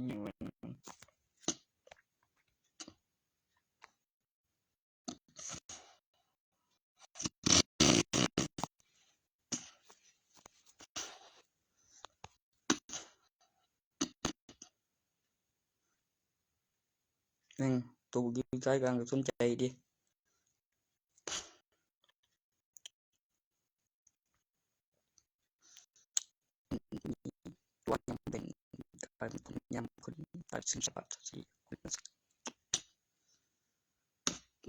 ຫຍັງ ແມ່ນ ໂຕຢູ່ໃຈກາງກໍສົນໃຈເດ້. ຕົວຍັງເປັນ ກາຍເປັນຄົນຍາມຂຶ້ນ ກາຍເປັນສິນສະບາດ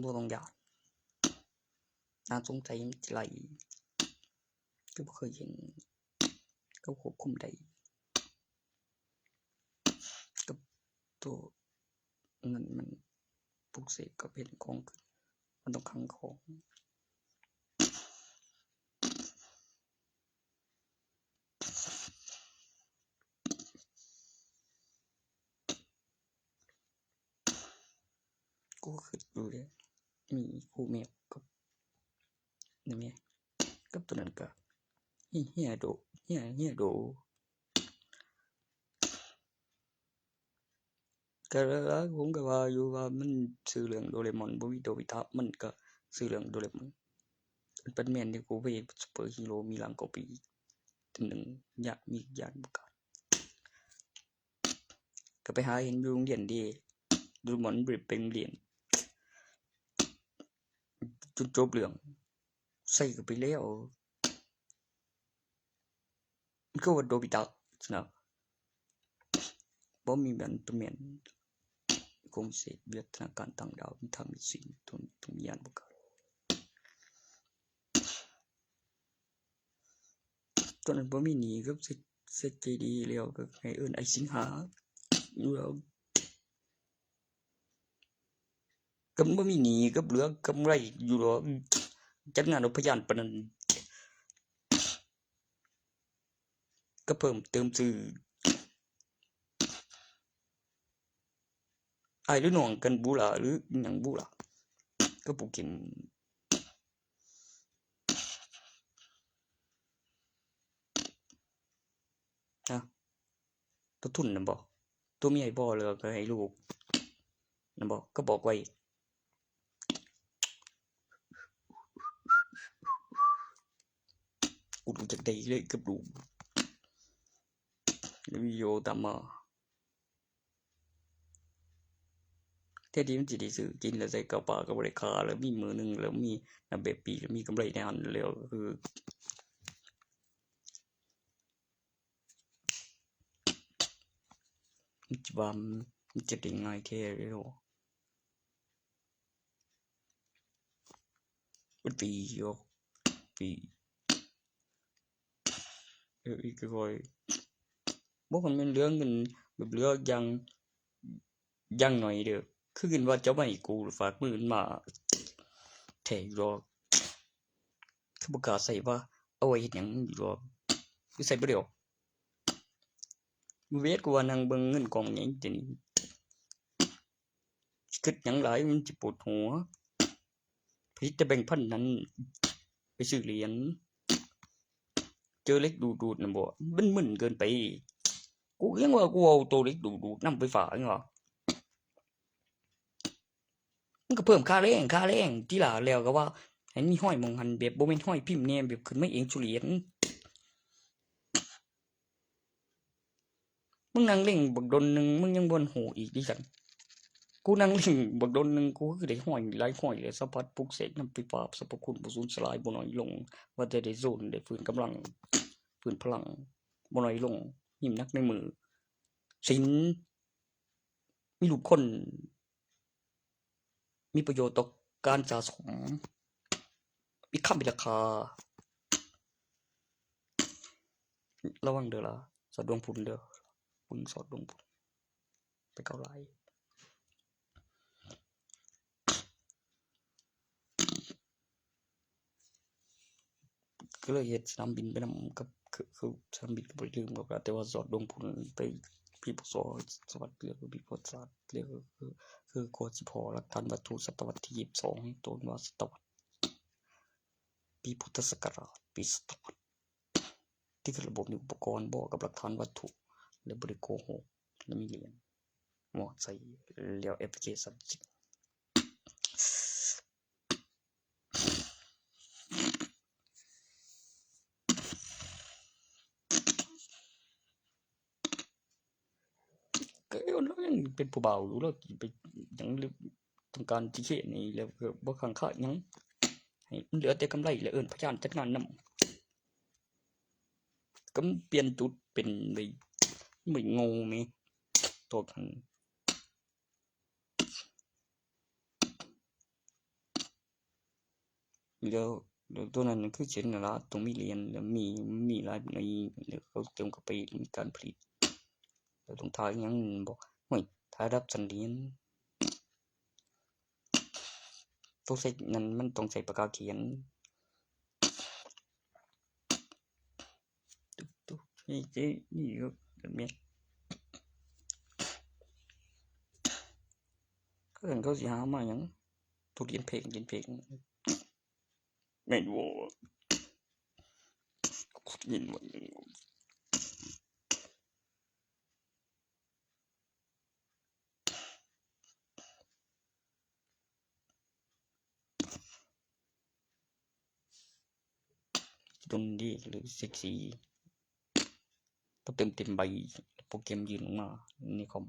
ບໍ່ຕ້ອງຢ້ານ ໜ້າສົງໄສມັນຊິໄຫຼ ຄືບໍ່ເຄີຍເຫັນ ກໍຄວບຄຸມໄດ້ ກັບໂຕ ເງິນມັນປຸກເສກກັບເຮັດຂອງຂຶ້ນ ມັນຕ້ອງຂັງຂອງ. ກູຄິດຢູ່ເດ້ ມີຄູ່ແມວກັບ ນີ້ແມ ກັບໂຕນັ້ນກະ ເຮຍໂດ ເຮຍ ເຮຍໂດ. ກະຫຼາຍໆຄົນກະວ່າຢູ່ວ່າມັນຊື່ເລື່ອງໂດເຣມອນ ບໍ່ມີໂດບິຕະ ມັນກະຊື່ເລື່ອງໂດເຣມອນ. ອັນປັນແມ່ນນີ້ ກູເວຊຸບເປີຮີໂຣມີຫຼັງກອບປີ້ ໜຶ່ງ ຍາກມີຍານບໍ່ການ ກະໄປຫາເຫັນຢູ່ໂຮງຮຽນເດ້ ໂດເຣມອນບໍ່ໄດ້ໄປໂຮງຮຽນ ຈົນຈົບເລື່ອງ ໃສ່ກະໄປແລ້ວ. ມັນຄືວ່າໂດບິຕະຊະນະ ບໍ່ມີແມ່ນ ແມ່ນ ກົງເສດ ວິວັດທະນາການຕ່າງດາວ ມີທຳມີສິນ ຕົນ ຕົນຍານບໍ່ການ ຕອນນັ້ນບໍ່ມີໜີ້ກັບເສດ ເສດເຈດີແລ້ວ ກໍໃຫ້ເອີ້ນອ້າຍສິງຫາ ຢູ່ແລ້ວ. ກໍມັນບໍ່ມີໜີ້ກັບເຫຼືອກຳໄລຢູ່ດອກ ຈັດງານເອົາພະຍານປານນັ້ນ ກໍເພີ່ມເຕີມຊື່ ອ້າຍຫຼືນ້ອງກັນບຸລະ ຫຼືຫຍັງບຸລະ ກໍຜູ້ກິນ ຮະ ຕົວທຸນນຳບໍ່ ຕົວເມຍໃຫ້ພໍ່ ແລ້ວກໍໃຫ້ລູກນຳບໍ່ ກໍບອກໄວ້ ກູຮູ້ຈັກໄດ້ເລີຍກັບລູກ ແລ້ວວິດີໂອຕາມມາ ແທນທີ່ມັນຊິໄດ້ຊື້ກິນ ແລ້ວໃສ່ກະປາກໍບໍ່ໄດ້ຄ່າ ແລ້ວມີມື້ໜຶ່ງ ແລ້ວມີນຳແບບປີ້ ແລ້ວມີກຳໄລໃນຫັ້ນ ແລ້ວກໍຄື ມັນຈະວ່າ ມັນຈະໄດ້ງ່າຍແທ້ເດເນາະ ມັນປີ້ເນາະ ປີ້ ເອີ ອີກຄ່ອຍ ບໍ່ ຄັນແມ່ນເຫຼືອເງິນ ແບບເຫຼືອຢ່າງ ຢ່າງໜ້ອຍເດີ້ ຄືເງິນວ່າເຈົ້າມາໃຫ້ກູ ຝາກເງິນມາແທ້ຢູ່ດອກ ຄືບໍ່ກ້າໃຊ້ວ່າ ເອົາໄວ້ເຮັດຫຍັງຢູ່ດອກ ຄືໃຊ້ບໍ່ໄດ້ດອກ ເວດ ກູວ່ານັ່ງເບິ່ງເງິນກອງໃຫຍ່ດຽວນີ້ ຊິຄິດຫຍັງຫຼາຍ ມັນຊິປວດຫົວ ຜະລິດແຕ່ແບງພັນນັ້ນ ໄປຊື້ຫຼຽນ ເຈີເຫຼັກດູດດູດນັ້ນບໍ່ ມັນມຶນເກີນໄປ ກູຍັງວ່າ ກູເອົາໂຕເຫຼັກດູດດູດນຳໄຟຟ້າຫຍັງວະ ມັນກໍເພີ່ມຄ່າແຮງ ຄ່າແຮງຕິລະ ແລ້ວກໍວ່າໃຫ້ມີຮອຍໝ່ອງຫັ້ນ ແບບບໍ່ແມ່ນຮອຍພິມແດ່ ແບບຂຶ້ນມາເອງຊຸຫຼຽນ ມຶງນັ່ງເລັງບັກດົນໜຶ່ງ ມຶງຍັງບໍ່ທັນຮູ້ອີກຕິຊັ້ນ ກູນັ່ງເລັງບັກດົນໜຶ່ງ ກູຄືໄດ້ຮອຍຫຼາຍຮອຍ ແລະ ສຳຜັດປຸກເສກນຳໄຟຟ້າ ສັບພະຄຸນບໍ່ສູນສະຫຼາຍບໍ່ໜ້ອຍລົງ ວ່າແຕ່ໄດ້ໂຊນ ໄດ້ຟື້ນກຳລັງ ຟື້ນພະລັງບໍ່ໜ້ອຍລົງ ຍິ້ມໜັກໃນມື ສິນ ມີຮູບຄົນ ມີປະໂຫຍດຕໍ່ການສະສົມ ມີຄຳພິລາຄາ ລະວັງເດີ້ລະ ສອດດວງພຸ້ນເດີ້ ພຸ້ນສອດດວງພຸ້ນ ໄປເກົາຫຼາຍ. ກໍເລີຍເຮັດສະໜາມບິນໄປນຳກັບ ຄື ຄືສະໜາມບິນກໍບໍ່ໄດ້ຖືກກັບ ແຕ່ວ່າສອດລົງພຸ້ນໄປ ປີ ພ.ສ. ສະວັດ ແລ້ວກໍປີ ພ.ສ. ແລ້ວກໍຄື ຄືກວ່າຊິພໍ້ຫຼັກຖານວັດຖຸ ສະຕະວັດທີ ຊາວສອງ ຕົ້ນວ່າສະຕະວັດ ປີພຸດທະສັກກະລາດ ປີສະຕະວັດ ທີ່ຄືລະບົບນີ້ ອຸປະກອນບໍກັບຫຼັກຖານວັດຖຸ ແລະ ບໍ່ໄດ້ໂກຫົກ ແລະ ມີຫຼຽນ. ໝໍ້ໃສ່ ແລ້ວແອັບພລິເຄຊັນຈິງ ກໍເອີ ລາວຍັງເປັນຜູ້ບ່າວຢູ່ ລາວຊິໄປຫຍັງ ຫຼືຕ້ອງການຊິເຄນີ້ ແລ້ວກໍບໍ່ຄ້າງຄາຫຍັງ ໃຫ້ມັນເຫຼືອແຕ່ກຳໄລ ແລ້ວເອີ້ນພະຍານຈັດງານນຳ ກໍປ່ຽນຈຸດເປັນໄດ້ ໄດ້ໂງ່ແມ ຕົວກັນ. ແລ້ວ ແລ້ວຕົວນັ້ນຄືເຊັ່ນນັ້ນລະ ຕ້ອງມີຫຼຽນ ແລ້ວມີ ມີຫຼາຍໃນ ແລ້ວເຂົາເຕີມເຂົ້າໄປ ມີການຜະລິດ ແລ້ວຕ້ອງຖ່າຍຫຍັງບໍ ໂອ້ຍ ຖ່າຍດັບສັນຫຼຽນ ໂຕໃສ່ນັ້ນມັນຕ້ອງໃຊ້ປາກກາຂຽນ. ຕຸກໆ ນີ້ເຈົ້ ນີ້ແມ່ນ ເຂົາເອີ້ນ ເຂົາຊິຫາມາຫຍັງ? ທຸລຽນເພງ ລຽນເພງ ແມ່ນບໍ່? ຂຸດຫີນວ່າ ຕົນດີ ຫຼືເຊັກຊີ ກໍເຕີມເຕັມໃບ ໂປຣແກຣມຍື່ນອອກມາໃນຄອມ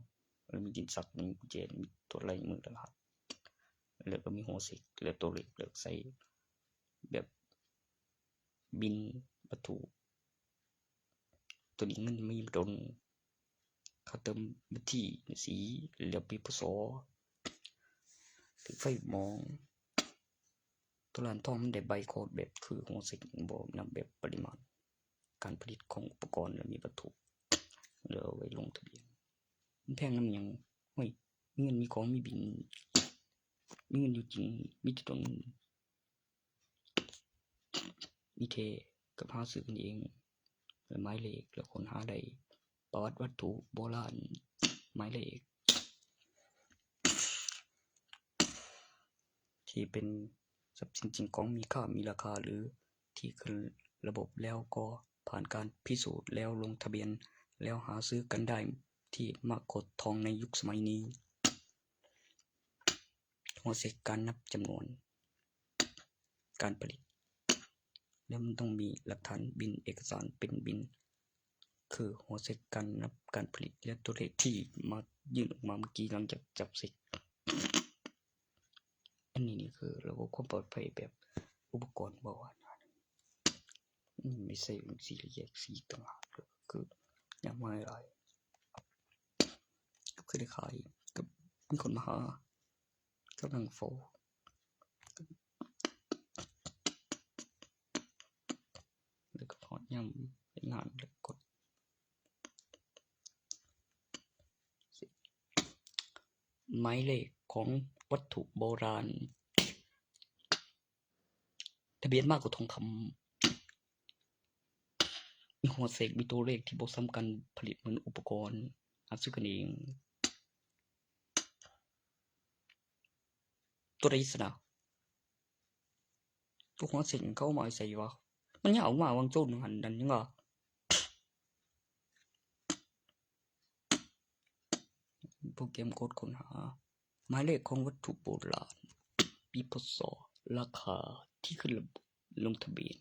ແລ້ວມີດິນສັກ ມີກຸນແຈ ມີຕົວລາຍມື ລະຫັດ ແລ້ວກໍມີຫົວເຊັກ ແລ້ວຕົວເລກ ແລ້ວໃສ່ແບບບິນວັດຖຸ ຕົວນີ້ເງິນມີຕົນ ຄ່າເຕີມບັນຊີ ສີ ແລ້ວປີ ພ.ສ. ຖືກໄຟໝອງ ຕົວລ້ານທອງມັນໄດ້ໃບໂຄດແບບຄືຫົວເຊັກ ບໍ່ນັບແບບປະລິມານການຜະລິດຂອງອຸປະກອນ ແລະ ມີວັດຖຸ ແລ້ວໄວ້ລົງທະບຽນ. ມັນແພງນຳຫຍັງ? ໂອ້ຍ ມີເງິນມີຂອງ ມີບິນ ມີເງິນຢູ່ຈິງ ມີແຕ່ຕົນ ມີແທ້ກັບຫາຊື້ກັນເອງ ແລະ ໝາຍເລກ ແລະ ຄົ້ນຫາໄດ້ ປະຫວັດວັດຖຸໂບລານ ໝາຍເລກ ທີ່ເປັນຊັບສິນສິ່ງຂອງມີຄ່າ ມີລາຄາ ຫຼື ທີ່ຂຶ້ນລະບົບແລ້ວກໍຜ່ານການພິສູດແລ້ວ ລົງທະບຽນແລ້ວ ຫາຊື້ກັນໄດ້ທີ່ມາໂຄດທອງໃນຍຸກສະໄໝນີ້. ຫົວເຊັກການນັບຈຳນວນການຜະລິດ ແລ້ວມັນຕ້ອງມີຫຼັກຖານບິນເອກະສານເປັນບິນ ຄືຫົວເຊັກການນັບການຜະລິດ ແລະ ຕົວເລກທີ່ມາຍື່ນອອກມາເມື່ອກີ້ຫຼັງຈາກຈັບເຊັກ. ອັນນີ້ນີ້ຄືລະບົບຄວາມປອດໄພແບບອຸປະກອນບໍ່ວ່າ ອືມ ມີໃສ່ສີ່ແຍກສີ່ຕ່າງຫາກ ຄືຍາກມາຫຼາຍ ກໍຄືໄດ້ຂາຍ ກໍມີຄົນມາຫາ ກຳລັງເຝົ້າ ແລ້ວກໍຮອດຍາມເຮັດງານ ແລ້ວກໍກົດ ໝາຍເລກຂອງວັດຖຸໂບລານ ທະບຽນມາກໍທອງຄຳ ມີຫົວເຊັກ ມີຕົວເລກທີ່ບໍ່ສຳຄັນ ຜະລິດເໝືອນອຸປະກອນ ຫາຊື້ກັນເອງ. ຕົວໃດຊະນະ? ຕົວຫົວເຊັກເຂົາເອົາມາໃສວະ? ມັນຍາວມາຫວ່າງໂຈນຫັ້ນ ນັ້ນຍັງວ່າ ໂປຣແກຣມກົດຄົ້ນຫາ ໝາຍເລກຂອງວັດຖຸໂບລານ ປີ ພ.ສ. ລາຄາທີ່ຂຶ້ນລະບົບລົງທະບຽນ